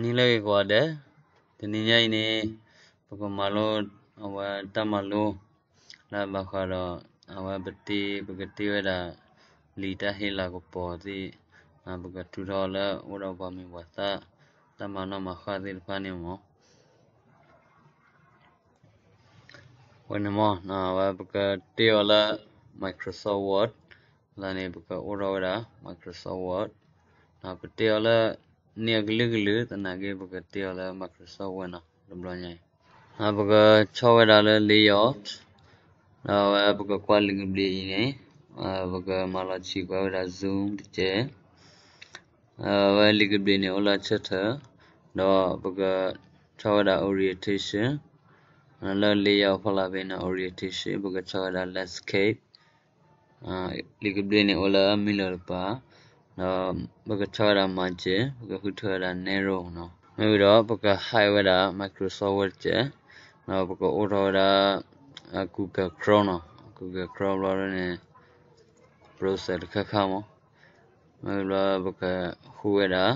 နံၤလၢအဂ့ၤကိးဂၤဒဲး, တနံၤညါအံၤန့ၣ် ပကမၤလိအဝဲတၢ်မၤလိ လၢအဘၣ်ဃးဒီး အဝဲပတ့ ပကတ့ဝဲဒၣ် လံာ်တၢ်ဟ့ၣ်လၤကပီၤသ့ၣ်, ပကထုးထီၣ်လၢအိၣ်ဒီးပှၤမံၤပှၤသၣ် တၢ်မၤနီၣ်မၤဃၣ်သ့ၣ်တဖၣ်န့ၣ်မး ဝဲန့ၣ်မး အဝဲပကတ့အီၤလၢ Microsoft Word, လၢန့ၣ် ပကအိၣ်ထီၣ်ဝဲဒၣ် Microsoft Word, ပတ့အီၤလၢန့ၢ်အကလုာ်ကလုာ် သနာ်က့ ပကတ့အီၤလၢ Microsoft Word နီၤ တဘျီညါအံၤ, ပကဆီၣ်ဝဲဒၣ်လၢ layout, ဒီးအဝဲပကကွၢ်လံာ်ကဘျံးအံၤန့ၣ်, ပကမၤလီၤဆံးကွၢ်ဝဲဒၣ် zoom တကဲး အဝဲလံာ်ကဘျံးန့ၣ်အိၣ်လၢဆၢထၢၣ်, ဒီးပကဆီၣ်ဝဲဒၣ် orientation, လၢ layout ဖီလာ်ဖဲန့ၣ် orientation ပကဆီၣ်ဝဲဒၣ် landscape, လံာ်ကဘျံးန့ၣ်အိၣ်လၢမံလီၤတပၤ, ဒီးပကဆီၣ်ဝဲဒၣ် margin, ပကဃုထၢဝဲဒၣ် narrow နီၤ, မ့ၢ်ဝံၤဒီး ပက hide ဝဲဒၣ် Microsoft Word တကဲး, ဒီးပကအိၣ်ထီၣ်ဝဲဒၣ် Google Chrome နီၤ, Google Chrome ဘျီန့ၣ် browser တခါခါမး, မ့ၢ်ဝံၤဘျီပကဃုဝဲဒၣ်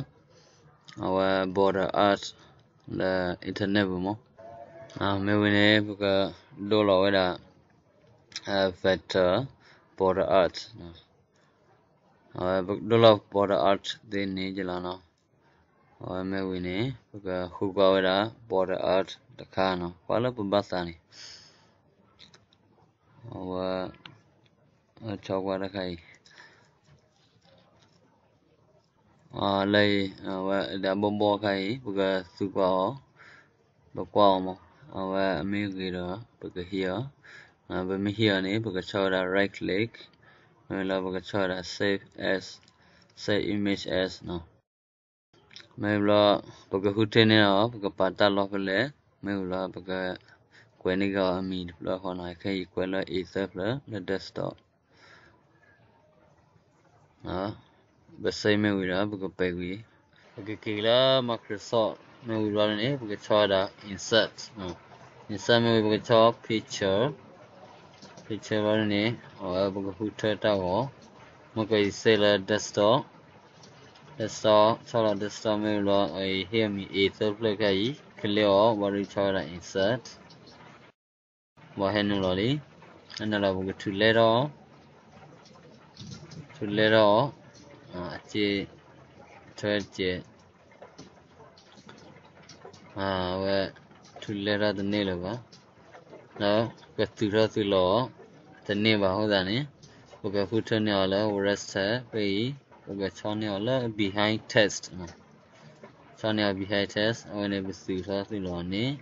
အဝဲ border art လၢ internet ပူၤမး, မ့ၢ်ဝံၤန့ၣ် ပကဒိလီၤဝဲဒၣ် vector border art, အဝဲပကဒိလီၤ border art သ့န့ၣ်ကလီၤနီၤ, အဝဲမ့ၢ်ဝံၤန့ၣ် ပကဃုကွၢ်ဝဲဒၣ် border art တခါနီၤ, ကွၢ်လၢပဘၣ်သးန့ၣ်, အဝဲ ဆီကွၢ်တခါအံၤ လၢအံၤ အဝဲဒၣ်ဘီဘီခါအံၤ ပကသူကွၢ်အီၤ, ပကွၢ်အီၤမး, အဝဲအမ့ၢ်ဂ့ၤဒီး ပကဟံးအီၤ, ပမ့ၢ်ဟံးအီၤန့ၣ် ပကဆီၣ်ဝဲဒၣ် right click, မ့ၢ်လၢပကဆီၣ်ဝဲဒၣ် save as, save image as နီၤ, မ့ၢ်ဘျီ ပကဃုထၢန့ၢ်အီၤ ပကပာ်တၢ်လီၢ်ဖဲလဲၣ်, မ့ၢ်ဘျီပကကွဲးန့ၢ်က့ၤအီၤအမံၤတဖျၢၣ်ဃီနီၤ, ခဲအံၤကွဲးလၢ A သၢဖျၢၣ်လၢ desktop ပစ့မ့ၢ်ဝံၤဒီး ပကပဲာ်ကွံာ်, ပကက့ၤလၢ Microsoft မ့ၢ်ဝံၤဘျီန့ၣ် ပကဆီၣ်ဝဲဒၣ် insert, insert မ့ၢ်ဝံၤ ပကဆီၣ် picture, picture ဘျီန့ၣ် အဝဲပကဃုထၢတၢ်ဂီၤ, မ့ၢ်ကယစ့လၢ desktop, desktop ဆီၣ်လီၤ desktop မ့ၢ်ဝံၤဘျီ အဟ့ၣ်အမံၤ A သၢဖျၢၣ်ခဲအံၤ click အီၤ ဘျီဒုးဆီၣ်ဝဲဒၣ် insert ဘၣ်ဟဲနုာ်လီၤလံ, ဟဲနုာ်လီၤ ပကထူးလဲထီၣ်, ထူးလဲထီၣ်, အစ့ထွဲတစဲး, အဝဲ ထူးလဲထီၣ်တန့ၢ်လၢၤဘၣ်, ဒီးကသုးထီၣ်သုးလီၤအီၤ တန့ၢ်ဘၣ်အဃိသတးန့ၣ်, ပကဃုထၢန့ၢ်အီၤလၢ wrist ဖဲအံၤ, ပကဆီၣ်န့ၢ်အီၤလၢ behind text ဆီၣ်န့ၢ်အီၤ behind text အဝဲန့ၣ် ပသုးထီၣ်သုးလီၤအီၤန့ၣ်,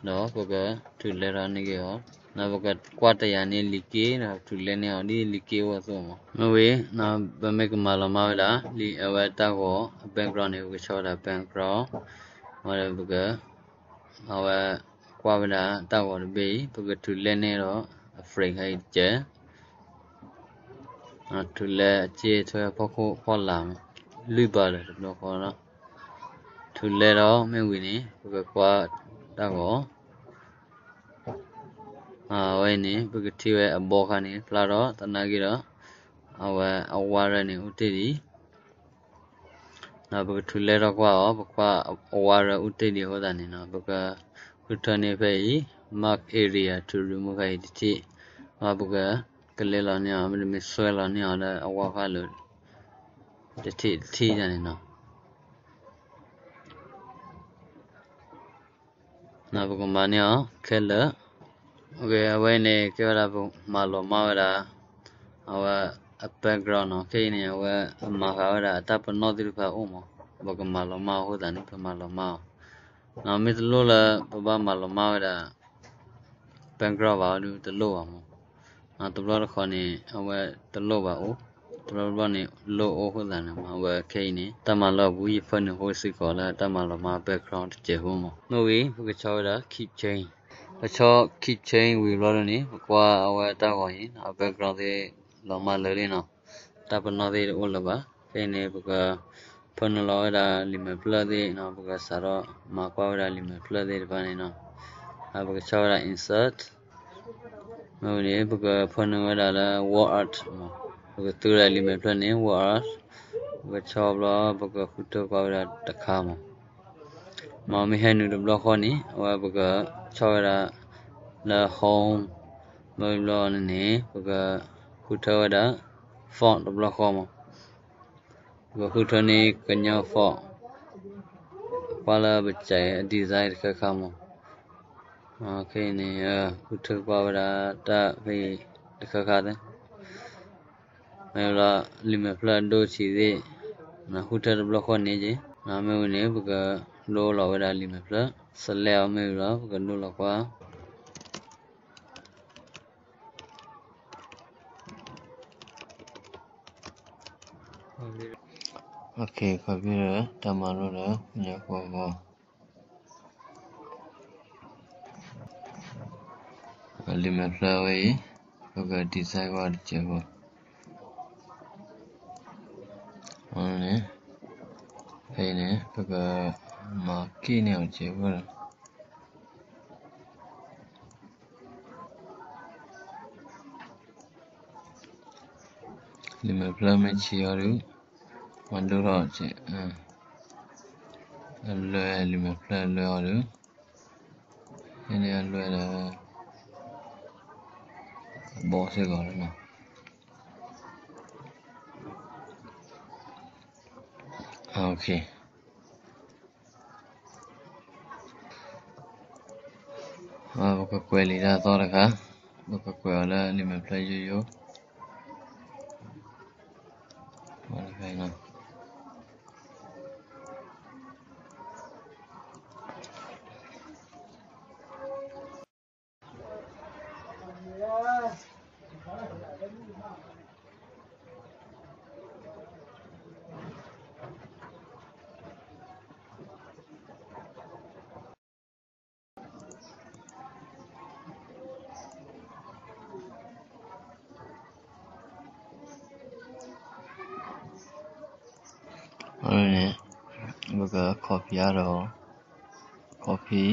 ဒီးပကထူးလဲထီၣ်န့ၢ်က့ၤအီၤ, ဒီးပကကွၢ်တယၤန့ၣ် လံာ်က့, ဒီးထူးလဲန့ၢ်အီၤဒ်လံာ်က့အိၣ်အသိးမး, မ့ၢ်ဝံၤ ပမ့ၢ်ကမၤလီၤမၢ်ဝဲဒၣ် လံာ်အဝဲတၢ်ဂီၤအ background န့ၣ် ပကဆီၣ်ဝဲဒၣ် background, ဝံၤဒီးပက အဝဲကွၢ်ဝဲဒၣ်တၢ်ဂီၤတဘ့ၣ်အံၤ ပကထူးလဲန့ၢ်ဒီး အ frame ခဲအံၤတကဲး ထူးလဲအစ့ထွဲဖီခိၣ်ဖီလာ်, လွံၢ်ဘးလၢတဘျီဃီလီၤ, ထူးလဲဒီးမ့ၢ်ဝံၤန့ၣ် ပကကွၢ်တၢ်ဂီၤ, အဝဲအံၤန့ၣ် ပကထံၣ်ဝဲအဘီခါန့ၣ် ဖျါထီၣ်သနာ်က့ဒီး အဝဲအဝါရၢန့ၣ်အိၣ်တ့ၢ်ဒံး ဒီးပကထူးလဲထီၣ်ကွၢ်အီၤ, ပကွၢ်အဝါရၢအိၣ်တ့ၢ်ဒံးအဃိသတးန့ၣ်နီၤ, ပကဃုထၢန့ၢ်ဖဲအံၤ mark area to remove ဖဲအံၤတထံၣ်, ဒီးပကကလဲၤလီၤန့ၢ်အီၤ, မ့တမ့ၢ်ဆွဲလီၤန့ၢ်အီၤလၢအဝါဖးလိၤ တထံၣ်တထံၣ်န့ၣ်နီၤ. ပကမၤန့ၢ်အီၤခဲလၢာ်, အဝဲန့ၣ်ကဲဝဲဒၣ်ပမၤလီၤမၢ်ဝဲဒၣ် အဝဲအ background နီၤ, ခဲအံၤန့ၣ် အဝဲအမၤဃာ်ဝဲဒၣ်အတၢ်ပနီၣ်သ့ၣ်တဖၣ်အိၣ်မး, ပကမၤလီၤမၢ်အဃိသတးန့ၣ် ပမၤလီၤမၢ်အီၤ, မ့ၢ်တလိၣ်လၢပဘၣ်မၤလီၤမၢ်ဝဲဒၣ် background ဘၣ်အီၤဒုးတလိၣ်ဘၣ်မး, တဘျီတခီန့ၣ် အဝဲတလိၣ်ဘၣ်အိၣ်, တဘျီတဘျီန့ၣ်လိၣ်အိၣ်အဃိသတးန့ၣ် အဝဲခဲအံၤန့ၣ် တၢ်မၤလီၢ်အပူၤ ယဖၢနုာ်ဃိစ့ၢ်ကီးလၢတၢ်မၤလီၤမၢ် background တစဲးဖိမး, မ့ၢ်ဝံၤ ပကဆီၣ်ဝဲဒၣ် keep change, ပဆီၣ် keep change ဝံၤဘျီဒ်န့ၣ် ပကွၢ်အဝဲတၢ်ဂီၤအံၤ အ background သ့ၣ်လီၤမၢ်လၢာ်လံနီၤ, တၢ်ပနီၣ်သ့ၣ်တအိၣ်လၢၤဘၣ်, ခဲအံၤန့ၣ် ပကဖၢနုာ်လီၤဝဲဒၣ်လံာ်မဲာ်ဖျၢၣ်သ့ၣ်နီၤ, ပကစးထီၣ်မၤကွၢ်ဝဲဒၣ်လံာ်မဲာ်ဖျၢၣ်သ့ၣ်တဖၣ်န့ၣ်နီၤ, ပကဆီၣ်ဝဲဒၣ် insert, မ့ၢ်ဝံၤန့ၣ် ပကဖၢနုာ်ဝဲဒၣ်လၢ word art မး, ပကသူဝဲဒၣ်လံာ်မဲာ်ဖျၢၣ်န့ၣ် word art, ပကဆီၣ်ဘျီ ပကဃုထၢကွၢ်ဝဲဒၣ်တခါမး. မ့မ့ၢ်ဟဲနုာ်တဘျီဃီန့ၣ် အဝဲပကဆီၣ်ဝဲဒၣ်လၢ home ဘျီဘျီန့ၣ်န့ၣ် ပကဃုထၢဝဲဒၣ် font တဘျီဃီမး. ပကဃုထၢန့ၢ်ကညီ font ကွၢ်လၢပစဲး design တခါခါမး. ခဲအံၤန့ၣ် ဃုထၢကွၢ်ဝဲဒၣ်တၢ်ဖဲအံၤတခါခါသ့ မ့ၢ်လီၤ လံာ်မဲာ်ဖျၢၣ်အဒိဆံးသ့ၣ် ဃုထၢတဘျီဃီန့ၣ်က့ၤ မ့ၢ်ဝံၤန့ၣ် ပကဒိလီၤဝဲဒၣ်လံာ်မဲာ်ဖျၢၣ် select အီၤမ့ၢ်ဝံၤလီၤ ပကဒိလီၤကွၢ် ခီဖျိလၢတၢ်မၤလိဒီး ညါဃီဂီၤ လံာ်မဲာ်ဖျၢၣ်ဝဲအံၤ ပက design ကွၢ်တစဲးဖိ န့ၣ် ဖဲအံၤန့ၣ် ပကမၤက့ၣ်န့ၢ်အီၤတစဲးဖိလီၤ. လံာ်မဲာ်ဖျၢၣ်မ့ၢ်ဆံးအီၤဒီး မၤဒိၣ်ထီၣ်စဲး အလွဲၢ် လံာ်မဲာ်ဖျၢၣ်အလွဲၢ်အီၤဒီး ဖဲန့ၣ်အလွဲၢ်ဒီး အဘီစ့ၢ်ကီးလီၤနီၤ. ပကကွဲးလံာ်တၢ်သီတခါ, ပကကွဲးအီၤလၢလံာ်မဲာ်ဖျၢၣ်ယိယိ တခါအံၤနီၤ. န့ၣ် ပက copy အါဒီး copy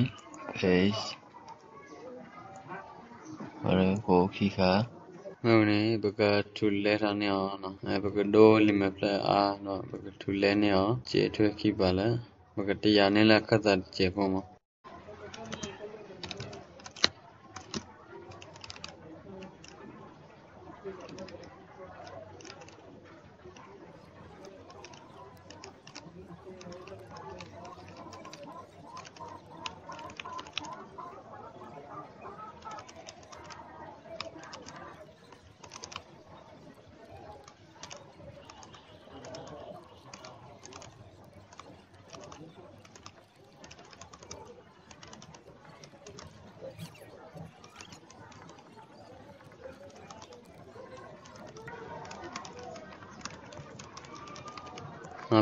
paste အီၤဒီး ပအိၣ်ခံခါ, မ့ၢ်ဝံၤန့ၣ် ပကထူးလဲထီၣ်န့ၢ်အီၤ, ပကဒိလံာ်မဲာ်ဖျၢၣ်အါဒီး ပကထူးလဲန့ၢ်အီၤ စဲးထွဲခံပၤလၢ ပကတယာ်န့ၢ်လၢအခၢၣ်သးတစဲးဖိမး.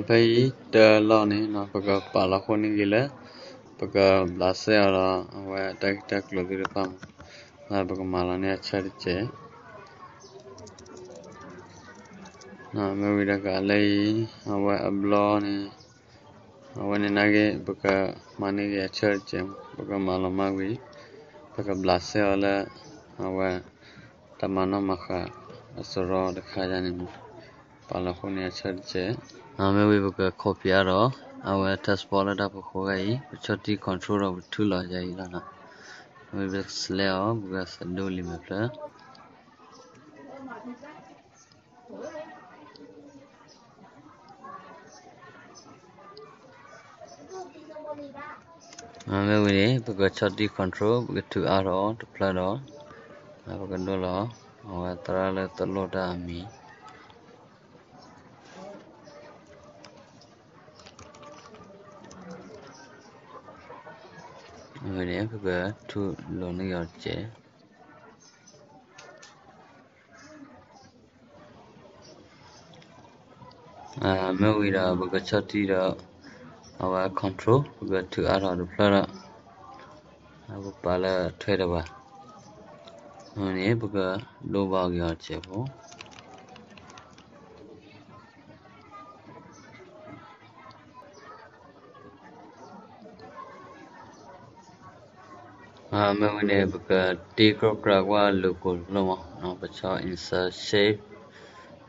ဖဲအံၤတၢ်လီၢ်န့ၣ် ပကပာ်လီၤဃိန့ၢ်ဂ့ၤလၢ ပကဘျးစဲအီၤဒီး အဝဲတၢ်ဂ့ၢ်တၢ်ကျိၤသ့ၣ်တဖၣ်မး, ပကမၤလီၤန့ၢ်အဆၢတစဲး မ့ၢ်ဝံၤဒီးကလၢအံၤ အဝဲအဘျီန့ၣ် အဝဲန့ၣ်နာ်က့ ပကမၤန့ၢ်ဂ့ၤအဆၢတစဲး, ပကမၤလီၤမၢ်ဝံၤ ပကဘျးစဲအီၤလၢ အဝဲ တၢ်မၤနီၣ်မၤဃာ်အစရီတခါယါန့ၣ်မး, ပာ်လီၤဃိန့ၢ်အဆၢတစဲး, မ့ၢ်ဝံၤပက copy အါဒီး အဝဲ text box လၢတၢ်ဖီခိၣ်ဂၤအံၤ ပဆီၣ်တံၢ် control ဒီးပထုးလီၤယါအံၤလီၤနီၤ, မ့ၢ်ဝံၤပက select အီၤ ပကစဲးဒိလံာ်မဲာ်ဖျၢၣ် မ့ၢ်ဝံၤန့ၣ် ပကဆီၣ်တံၢ် control ပကထုးအါထီၣ်တဖျၢၣ်ဒီး ပကဒိလီၤ အဝဲသရၣ်လၢတလိၣ်တၢ်အမံၤ မ့ၢ်ဝံၤန့ၣ် ပကထုးလိာ်န့ၢ်အီၤတစဲး မ့ၢ်ဝံၤဒီး ပကဆီၣ်တံၢ်ဒီး အဝဲ control ပကထုးအါထီၣ်တဖျၢၣ်ဒီး ပပာ်လၢထွဲတပၤ န့ၣ် ပကဒိဘၣ်က့ၤအီၤတစဲးဖိ မ့ၢ်ဝံၤန့ၣ် ပကတ့ကြၢးကြၢးကွၢ်လိၤကိၤတဖျၢၣ်မး, ပဆီၣ် insert shape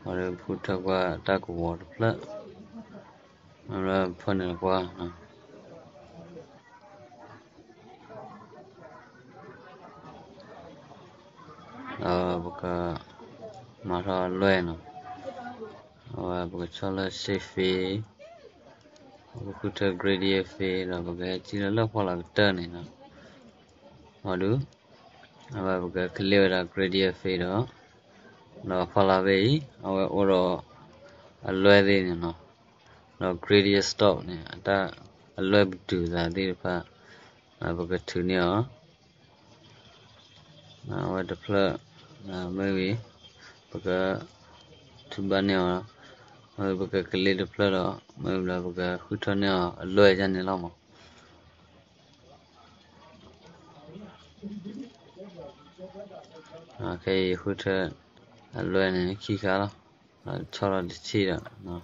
အီၤဒီး ပဃုထၢကွၢ်တၢ်ကဝီၤတဖျၢၣ် ဖၢနုာ်လီၤကွၢ်, ဒီးပက မၤထီၣ်လွဲၢ်နီၤ, အဝဲပကဆီၣ်လၢ shape fill, ပကဃုထၢ gradient fill ဒီးပကဟဲစံၣ်လၢလၢၢ်ဖီလာ်ကတၢၢ်န့ၣ်နီၤ, မ့ၢ်ဒုး အဝဲပက click ဝဲဒၣ် gradient fill ဒီး, ဒီးဖီလာ်ဖဲအံၤ အဝဲအိၣ်ဒီး အလွဲၢ်သ့ၣ်န့ၣ်နီၤ, ဒီး gradient stroke န့ၣ် အတၢ်အလွဲၢ်ပတုာ်သးသ့ၣ်တဖၣ် ပကထုးန့ၢ်အီၤ အဝဲတဖျၢၣ်, မ့ၢ်ဝံၤ ပကထုးဘၣ်န့ၢ်အီၤ, မ့ၢ်ဝံၤပက click တဖျၢၣ်ဒီး မ့ၢ်ဝံၤလၢပကဃုထၢန့ၢ်အီၤအလွဲၢ်ဒ်န့ၣ်လီၤမး. ခဲအံၤဃုထၢအလွဲၢ်န့ၣ်ခံခါလီၤ, ဆီၣ်လီၤတထံၣ်ဒီး မ့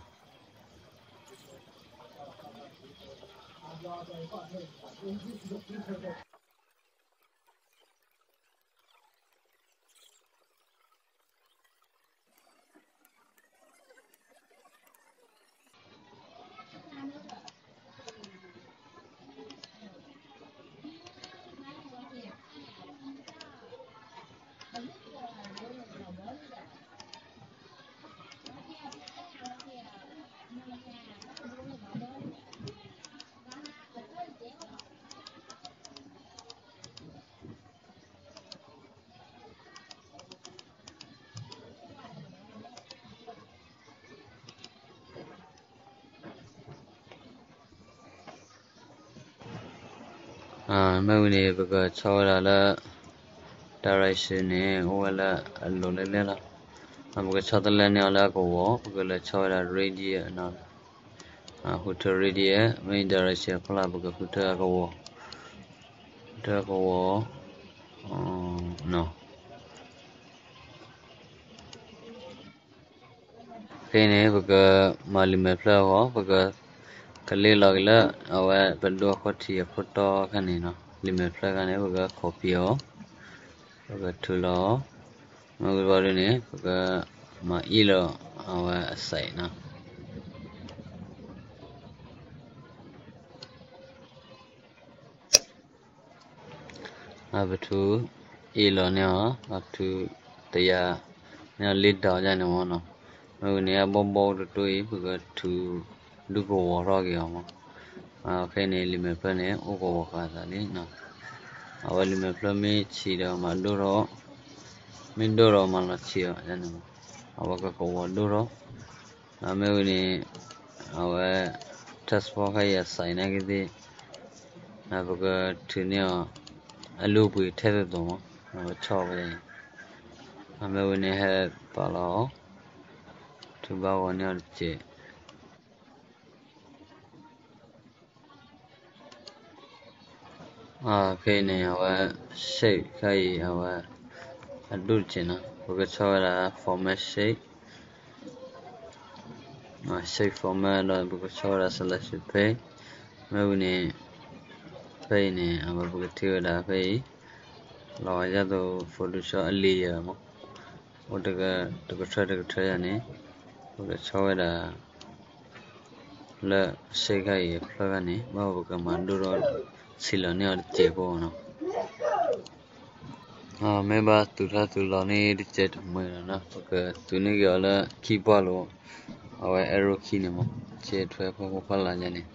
ၢ်ဝံၤန့ၣ် ပကဆီၣ်ဝဲဒၣ်လၢ direction န့ၣ် အိၣ်ဝဲလၢအလိၤလဲၣ်လဲၣ်လီၤ. ပကဆီၣ်တလဲၢ်န့ၢ်အီၤလၢအကဝီၤ, ပကလဲၤဆီၣ်ဝဲဒၣ် radius နီၤ, ဃုထၢ radius, မ့ၢ် direction ဖီလာ် ပကဃုထၢအကဝီၤ, ဃုထၢအကဝီၤနီၤ. ခဲအံၤန့ၣ် ပကမၤလံာ်မဲာ်ဖျၢၣ်အဂီၢ်, ပက click လီၤက့ၤလၢ အဝဲပဒိၣ်အခီၣ်ထံးအခိၣ်တီခါန့ၣ်နီၤ, လံာ်မဲာ်ဖျၢၣ်ခါန့ၣ် ပက copy အီၤ, ပကထုးလီၤ, မ့ၢ်ဝံၤဘၣ်ဒ်န့ၣ် ပကမၤအ့ၣ်လီၤအဝဲအ size နီၤ. ပထုးအ့ၣ်လီၤန့ၢ်အီၤ, ပထုးတယၤန့ၢ်အီၤလ့ဒီးယၤန့ၣ်မ့ၢ်နီၤ, မ့ၢ်ဝံၤန့ၣ် အဘီဘီတတိၢ်အံၤ ပကထုးဒုးကဝီၤထီၣ်က့ၤအီၤမ့ၢ်. ခဲအံၤန့ၣ် လံာ်မဲာ်ဖျၢၣ်န့ၣ် အိၣ်ကဝီၤဃာ်အသးလံနီၤ, အဝဲလံာ်မဲာ်ဖျၢၣ်မ့ၢ်ဆံးဒီးမၤဒိၣ်ထီၣ်, မ့ၢ်ဒိၣ်ဒီးမၤလီၤဆံးအီၤန့ၣ်, အဝဲကကဝီၤဒိၣ်ထီၣ်, မ့ၢ်ဝံၤန့ၣ် အဝဲ transport ခဲအံၤအ size နာ်က့သ့ၣ်, ပကထုးန့ၢ်အီၤ အလုၢ်အပှ့ၤထဲသိးသိးမ့ၢ်, ပဆီၣ်ဝဲ, မ့ၢ်ဝံၤန့ၣ် ဟဲပာ်လီၤအီၤ, ထုးဘၣ်ဂီၤန့ၢ်အီၤတစဲး ခဲအံၤန့ၣ် အဝဲ shape ခဲအံၤ အဝဲ အဒိၣ်တစဲးနီၤ, ပကဆီၣ်ဝဲဒၣ် format shape, shape format ဒီး ပကဆီၣ်ဝဲဒၣ် selection page, မ့ၢ်ဝံၤန့ၣ် ဖဲအံၤန့ၣ် အဝဲပကထံၣ်ဝဲဒၣ်ဖဲအံၤ လီၤဂာ်ဒ်သိး Photoshop အ layer မ့ၢ်, အိၣ်တကထၢတကထၢယၤန့ၣ် ပကဆီၣ်ဝဲဒၣ် လၢ shape ခါအံၤအဖျၢၣ်ခါန့ၣ် ဘၣ်ပကမၤဒိၣ်ထီၣ် ဆံးလီၤန့ၢ်အီၤတစဲးဖိနီၤ. မ့ၢ်ဘၣ်သူၣ်ထီၣ်သူၣ်လီၤန့ၢ်တစဲးတမှဲၤဒီးနီၤ ပကသူန့ၢ်က့ၤအီၤလၢ keyboard လီၤ, အဝဲ arrow key န့ၣ်မ့ၢ် ကဲထွဲဖီခိၣ်ဖီလာ်ယၤန့ၣ်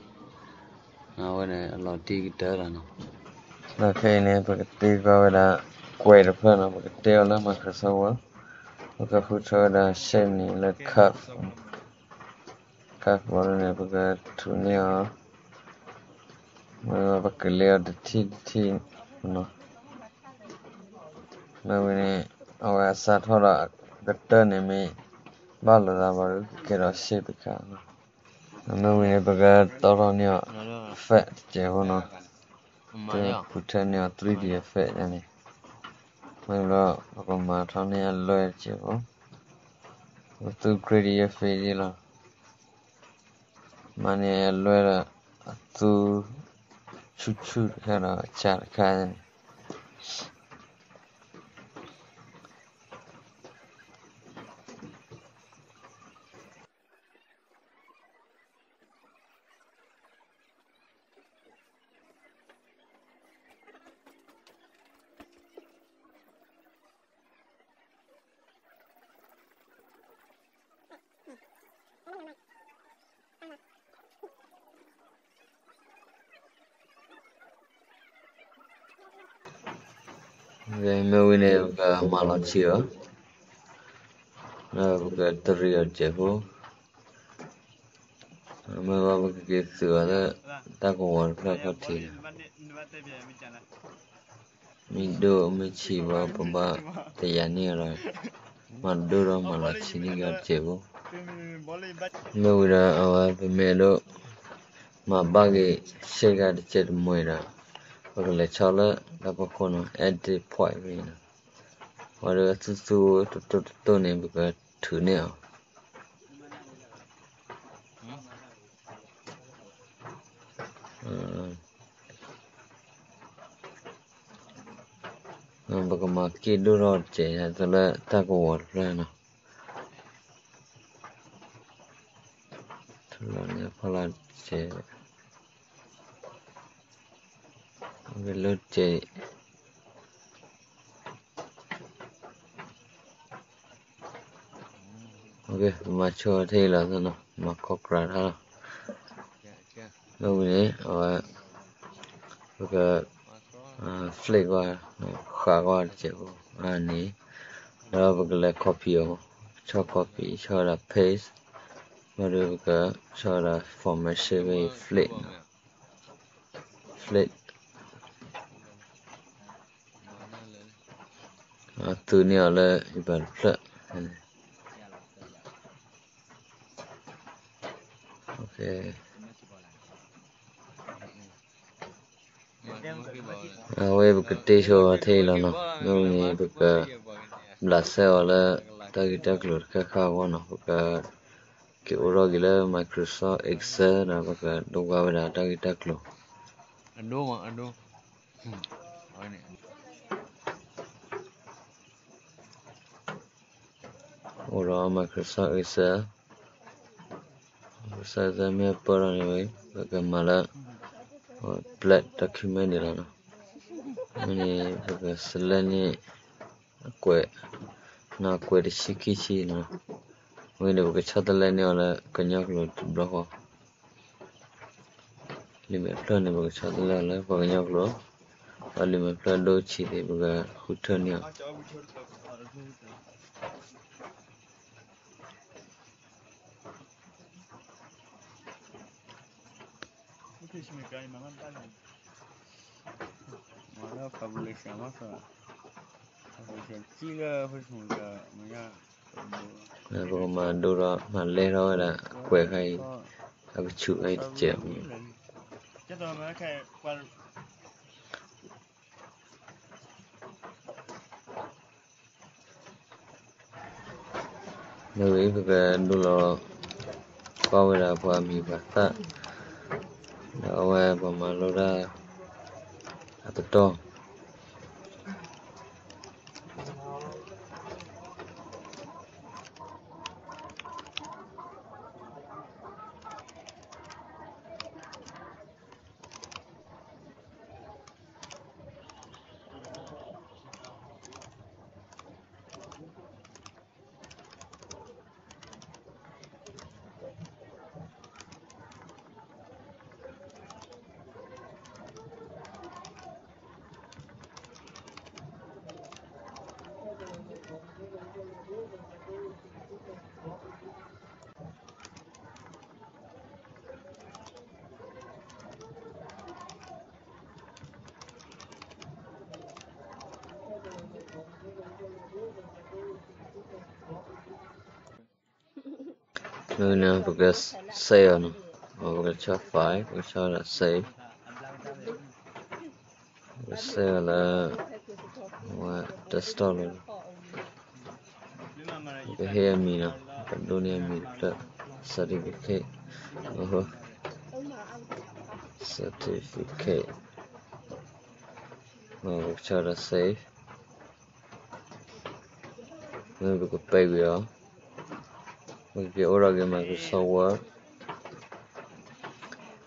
အဝဲန့ၣ်အလီၤတံၢ်ကတၢၢ်လီၤနီၤ. ဒီးခဲအံၤန့ၣ် ပကတ့ကွၢ်ဝဲဒၣ် ကွဲးတဖျၢၣ်နီၤ, ပကတ့အီၤလၢ Microsoft Word, ပကဃုထၢဝဲဒၣ် shape န့ၣ်လၢ curve, curve ဘီဒ်န့ၣ် ပကထုးန့ၢ်အီၤ, မ့ၢ်ပကလဲအီၤတထံၣ်တထံၣ်နီၤ. မ့ၢ်ဝံၤန့ၣ် အဝဲအစးထီၣ်ဒီးကတၢၢ်န့ၣ်မ့ၢ် ဘၣ်လိာ်သးဘၣ်ဒီး ကကဲထီၣ် shape တခါနီၤ. မ့ၢ်ဝံၤန့ၣ် ပကတီထီၣ်န့ၢ်အီၤ effect တစဲးဖိနီၤ, ပကဃုထၢန့ၢ်အီၤ three D effect န့ၣ်, မ့ၢ်ဘျီ ပကမၤထီၣ်န့ၢ်အလွဲၢ်တစဲးဖိ, ပကသူ gradient fill လီၤ, မၤန့ၢ်အလွဲၢ်ဒီး အသူ ဆူၣ်ဆူၣ်တခါဒီး အစးတခါန့ၣ် မ့ၢ်ဝံၤန့ၣ် ပကမၤလီၤဆံးအီၤ, ဒီးပကတရံးအီၤတစဲးဖိ, မ့ၢ်ဘၣ် ပကက့ၤသုးအီၤလၢတၢ်ကဝီၤတဖျၢၣ်ခီၣ်ထံး, မ့ၢ်ဒိၣ်မ့ၢ်ဆံးဘၣ် ပဘၣ်တယာ်န့ၢ်အီၤဒီး မၤဒိၣ်ဒီးမၤလီၤဆံးန့ၢ်က့ၤအီၤတစဲးဖိ. မ့ၢ်ဝံၤဒီး အဝဲပမ့ၢ်အဲၣ်ဒိး မၤဘၣ်က့ၤ ရှဲၣ်ကါတစဲးတမှဲၤဒီး ပကလဲၤဆီလၢတၢ်ဖီခိၣ်နီၤ edit point ဖဲန့ၣ်နီၤ, ဝံၤဒီးသူသူတတိၢ်တတိၢ်န့ၣ် ပကထုးန့ၢ်အီၤ. ပကမၤက့ၣ်ဒိၣ်ထီၣ်တစဲး သိးလၢတၢ်ကဝီၤတဖျၢၣ်နီၤ, ထူလီၤန့ၢ်ဖီလာ်တစဲး, လၢတစဲး ပမၤဆိထဲအံၤလီၤနီၤ, မၤခီကြၤတၢ်လီၤ. မ့ၢ်ဝံၤန့ၣ် အဝဲ ပက flick ကွၢ်, ဃးကွၢ်တစဲးဖိန့ၣ်, ဒီးပကလဲၤ copy အီၤ, ဆီၣ် copy ဆီၣ်ဝဲဒၣ် paste, ဘၣ်ဒီးပကဆီၣ်ဝဲဒၣ် format shape ဖဲအံၤ flip, flip သုးန့ၢ်အီၤလၢယပၤတဖျၢၣ်. အဝဲပကတ့ဆိထဲအံၤလီၤနီၤ, မ့ၢ်ဝံၤန့ၣ် ပက ဘျးစဲအီၤလၢ တၢ်ဂ့ၢ်တၢ်ကျိၤတခါခါအဂီၢ်နီၤ, ပက က့ၤအိၣ်ထီၣ်က့ၤလၢ Microsoft Excel ဒီး ပကဒိးကွၢ်ဝဲဒၣ်တၢ်ဂ့ၢ်တၢ်ကျိၤ အိၣ်ဒီး Microsoft Excel, Microsoft Excel မ့ၢ်ပၢၢ်ထီၣ်န့ၣ်ဝံၤ ပကမၤလၢ black document န့ၣ်လီၤနီၤ. မ့ၢ်န့ၣ် ပက select န့ၢ် အကွဲး, နီၢ်ကွဲးတဆံခံဆံနီၤ. ဝံၤန့ၣ် ပကဆီတလဲန့ၢ်အီၤလၢကညီကျိာ်တဘျီဃီ. လံာ်မဲာ်ဖျၢၣ်န့ၣ် ပကဆီတလဲအီၤလၢပှၤကညီကျိာ်, ဒီးလံာ်မဲာ်ဖျၢၣ်ဒိဆံးသ့ၣ် ပကဃုထၢန့ၢ်အီၤ. ပကမၤဒိၣ်ထီၣ်မၤလဲၢ်ထီၣ်ဝဲဒၣ် ကွဲးခါအံၤ, အကဆူးခါအံၤတစဲးဖိ မ့ၢ်ဝံၤ ပကဒိလီၤ ကွၢ်ဝဲဒၣ်ပှၤမံၤပှၤသၣ်, ဒီးအဝဲပှၤမၤလိတၢ်အပတီၢ်. မ့ၢ်န့ၣ် ပက save အီၤနီၤ, ပကဆီၣ် file ပကဆီၣ်ဝဲဒၣ် save, ပက save အီၤလၢ desktop လီၤ. ပကဟ့ၣ်အမံၤနီၤ, ပကဒိးန့ၢ်အမံၤတဖျၢၣ်, certificate, certificate, ပကဆီၣ်ဝဲဒၣ် save. မ့ၢ်ပကပဲာ်ကွံာ်အီၤ, ပကက့ၤအိၣ်ထီၣ်က့ၤ Microsoft Word,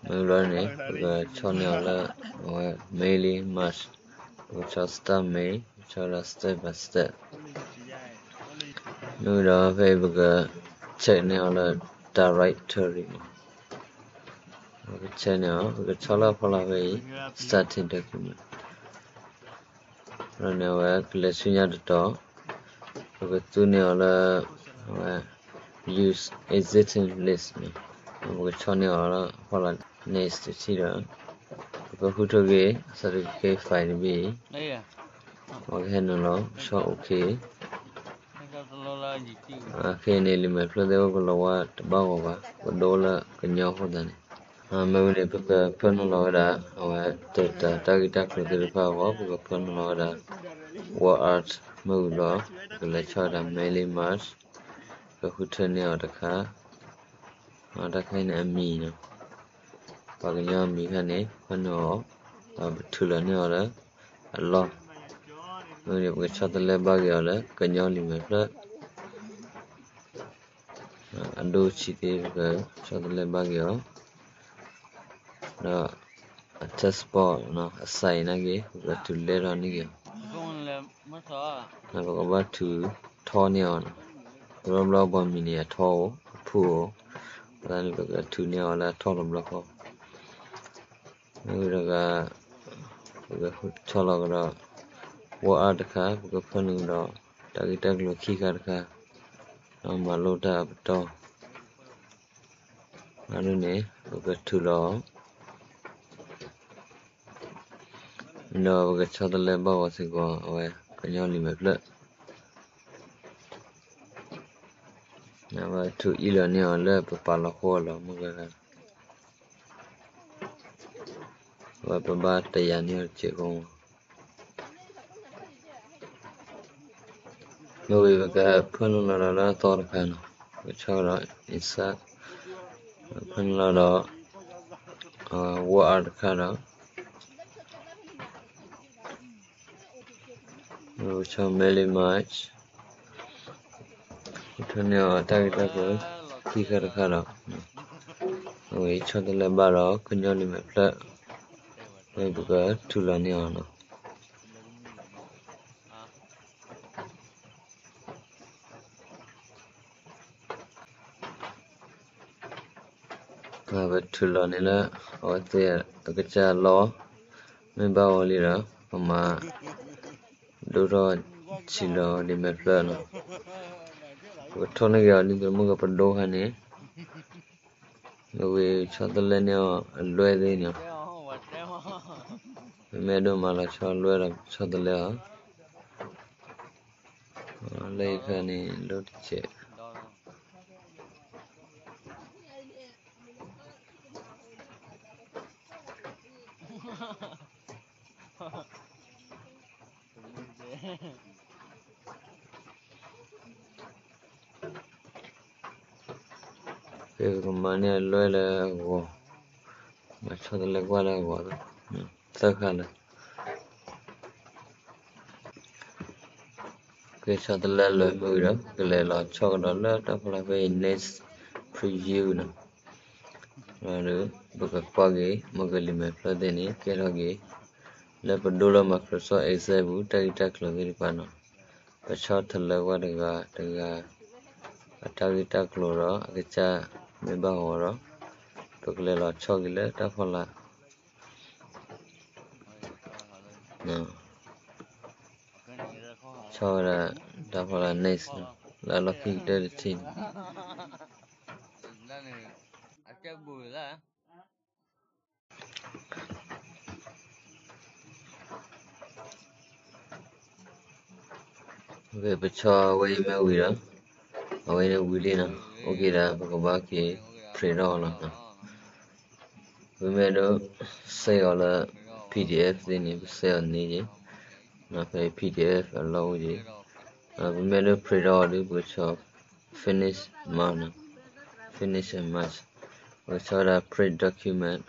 မ့ၢ်ဘျီန့ၣ် ပကဆီၣ်န့ၢ်အီၤလၢ အဝဲ mailing merge, ပကဆီၣ် start mail, ပကဆီၣ်ဝဲဒၣ် step by step. မ့ၢ်ဒီးဖဲအံၤပက check န့ၢ်အီၤလၢ directory မး, ပက check န့ၢ်အီၤ, ပကဆီၣ်လၢဖီလာ်ဖဲအံၤ starting document. ဒီးန့ၣ်အဝဲကလဲၤဆူညါတတီၤ, ပကသူန့ၢ်အီၤလၢ အဝဲ use existing list န့ၣ်, ပကဆီၣ်န့ၢ်အီၤလၢဖီလာ် next တထံၣ်ဒီး ပကဃုထၢက့ၤ certificate file တဘ့ၣ်အံၤ, ပကဟဲနုာ်လီၤဆီၣ် OK. ခဲအံၤန့ၣ် လံာ်မဲာ်ဖျၢၣ်သ့ၣ်အိၣ်ကလီၤဝါတဘၣ်ဂီၤဘၣ်, ပဒိလၢကညီအဃိသတးန့ၣ်, မ့ၢ်ဝံၤန့ၣ် ပကဖၢနုာ်လီၤဝဲဒၣ် အဝဲတၢ်တၢ်ဂ့ၢ်တၢ်ကျိၤသ့ၣ်တဖၣ်အဂီၢ် ပကဖၢနုာ်လီၤဝဲဒၣ် word art မ့ၢ်ဝံၤဘျီ ပကလဲၤဆီၣ်ဝဲဒၣ် mailing merge, ပကဃုထၢန့ၢ်အီၤတခါ, တၢ်ခဲအံၤန့ၣ်အမံၤန့ၣ် ပှၤကညီအမံၤခါန့ၣ် ဖၢနုာ်အီၤ, ဒီးပထုးလီၤန့ၢ်အီၤလၢအလီၢ်, မ့ၢ်ဝံၤန့ၣ် ပကဆီတလဲဘၣ်က့ၤအီၤလၢကညီလံာ်မဲာ်ဖျၢၣ် အဒိဆံးသ့ၣ် ပကဆီတလဲဘၣ်က့ၤအီၤ, ဒီးအ text box အစဲးနာ်က့ ပကထုးလဲထီၣ်န့ၢ်က့ၤအီၤ, ပကဘၣ်ထုးထီၣ်န့ၢ်အီၤ, တဘျီဘျီပှၤမံၤန့ၣ်အထီအိၣ် အဖုၣ်အိၣ်, အဃိသတးန့ၣ် ပကထုးန့ၢ်အီၤလၢအထီၣ်တဘျီဃီ. မ့ၢ်ဝံၤတဂၤ ပကဆီၣ်လီၤကဒီး word art တခါ, ပကဖၢနုာ်ကဒီး တၢ်ဂ့ၢ်တၢ်ကျိၤခံခါတခါ, ဒီးမၤလိတၢ်အပတီၢ်, အဒိန့ၣ် ပကထုးလီၤ ဒီးပကဆီတလဲဘၣ်အီၤစ့ၢ်ကီး အဝဲကညီလံာ်မဲာ်ဖျၢၣ်, ပထုးအံၣ်လီၤန့ၢ်အီၤလၢပပာ်လီၤဃိအလီၢ်မုၢ်ဂၤဂၤ, အဝဲပဘၣ်တယာ်န့ၢ်အီၤတစဲးဖိမး. မ့ၢ်ဝံၤပကဖၢနုာ်လီၤဒီးလၢအသီတခါန့ၣ်, ပကဆီၣ်ဒီး insert, ဖၢနုာ်လီၤဒီး word art တခါဒီး ပကဆီၣ် mailing merge, ပကထုးန့ၢ်အီၤတၢ်ဂ့ၢ်တၢ်ကျိၤခံခါတခါဒီး အဝဲဆီတလဲဘၣ်ဒီးကညီလံာ်မဲာ်ဖျၢၣ်, မ့ၢ်ပကထုးလီၤန့ၢ်အီၤန့ၣ် ပထုးလီၤန့ၢ်လၢ အဝဲသ့ၣ်အကစၢ်လီၢ်, မ့ၢ်ဘၣ်ဝဲလံဒီး ပမၤဒိၣ်ထီၣ်ဆံးလီၤလံာ်မဲာ်ဖျၢၣ်န့ၣ်, ပကထီၣ်န့ၢ်က့ၤအီၤဒ်သိးမုၢ်ကပဒိခါန့ၣ်, မ့ၢ်ဝံၤဆီတလဲန့ၢ်အီၤအလွဲၢ်သ့ၣ်န့ၣ်, ပမ့ၢ်အဲၣ်ဒိးမၤလီၤဆီလွဲၢ်ဒီးဆီတလဲအီၤ, လၢယခါန့ၣ် လိၣ်တစဲး ပကမၤန့ၢ်အလွဲၢ်လၢအဂီၢ်, မၤဆီတလဲကွၢ်လၢအဂီၢ်, သၢခါလၢ ကဆီတလဲလွဲၢ်မ့ၢ်ဝံၤဒီး ကလဲၤလီၤဆီကဒီးလၢတၢ်ဖီလာ်ဖဲအံၤ next preview န့ၣ်, ဒီးပကကွၢ်က့ၤ မ့ၢ်ကလံာ်မဲာ်ဖျၢၣ်သ့ၣ်န့ၣ် ကဲထီၣ်က့ၤ လၢပဒိလၢ Microsoft Excel ပူၤ တၢ်ဂ့ၢ်တၢ်ကျိၤသ့ၣ်တဖၣ်န့ၣ်, ပဆီတလဲကွၢ်တဂၤတဂၤ အတၢ်ဂ့ၢ်တၢ်ကျိၤဒီးအကစၢ်မ့ၢ်ဘၣ်ဂီၤဒီး ပကလဲၤလီၤဆီက့ၤလၢတၢ်ဖီလာ် ဆီဝဲဒၣ်တၢ်ဖီလာ် next န့ၣ် လၢအလီၢ်ခံကတၢၢ်တထံၣ်န့ၣ် ပဆီဝဲအံၤမ့ၢ်ဝံၤဒီး အဝဲန့ၣ်ဝံၤလံန့ၣ် အိၣ်က့ၤဒီး ပကဘၣ်က့ၤ print ထီၣ်အီၤလီၤ. ပမ့ၢ်အဲၣ်ဒိး save အီၤလၢ PDF သ့ၣ်န့ၣ် ပ save အီၤန့ၣ်က့ၤ, ဖဲ PDF အလီၢ်အိၣ်က့ၤ, ပမ့ၢ်အဲၣ်ဒိး print ထီၣ်အီၤဒီး ပကဆီ finish merge န့ၣ်, finish and merge ပကဆီဝဲဒၣ် print document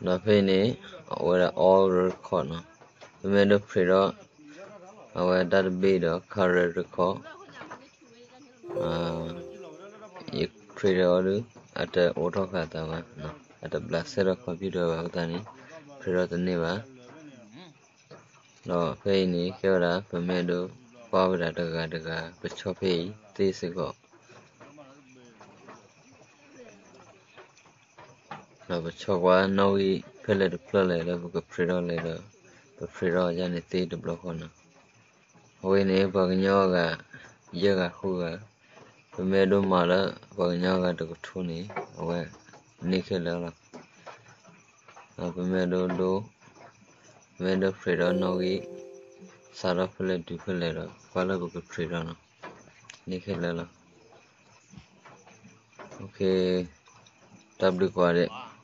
ဒီးဖဲအံၤန့ၣ် အဝဲဒၣ် all record န့ၣ်, ပမ့ၢ်အဲၣ်ဒိး print ထီၣ် အဝဲဒၣ်တဘ့ၣ်ဒီး current record ယ print အီၤဒီး အတအိးထီၣ်ဃာ်အသးဘၣ်, အတဘျးစဲဒီး computer ဘၣ်အဃိသတးန့ၣ် print ထီၣ်တန့ၢ်ဘၣ်. ဒီးဖဲအံၤန့ၣ် ကဲဝဲဒၣ် ပမ့ၢ်အဲၣ်ဒိးကွၢ်ဝဲဒၣ်တဂၤတဂၤ ပဆီဖဲအံၤသ့စ့ၢ်ကီး ဒီးပဆီကွၢ်နီၣ်ဂံၢ်ဖဲလဲၣ်တဖျၢၣ်လဲၣ်လၢပက print ထီၣ်လဲၣ်ဒီး ပ print ထီၣ်ယၤန့ၣ်သ့တဘျီဃီနီၤ. အဝဲန့ၣ် ပှၤကညီအဂၤ ယဲၢ်ဂၤဃုဂၤ, ပမ့ၢ်အဲၣ်ဒိးမၤလၢပှၤကညီအဂၤတကထိန့ၣ် အဝဲန့ၢ်ခဲလၢာ်လီၤ. ပမ့ၢ်အဲၣ်ဒိးဒိ, ပမ့ၢ်အဲၣ်ဒိး print ထီၣ်နီၣ်ဂံၢ်, စးထီၣ်ဖဲလဲၣ်တုၤဖဲလဲၣ်ဒီး ကွၢ်လၢပက print ထီၣ်နီၤ, န့ၢ်ခဲလၢာ်လီၤ. တၢ်ဘျုးကိးဂၤဒဲး.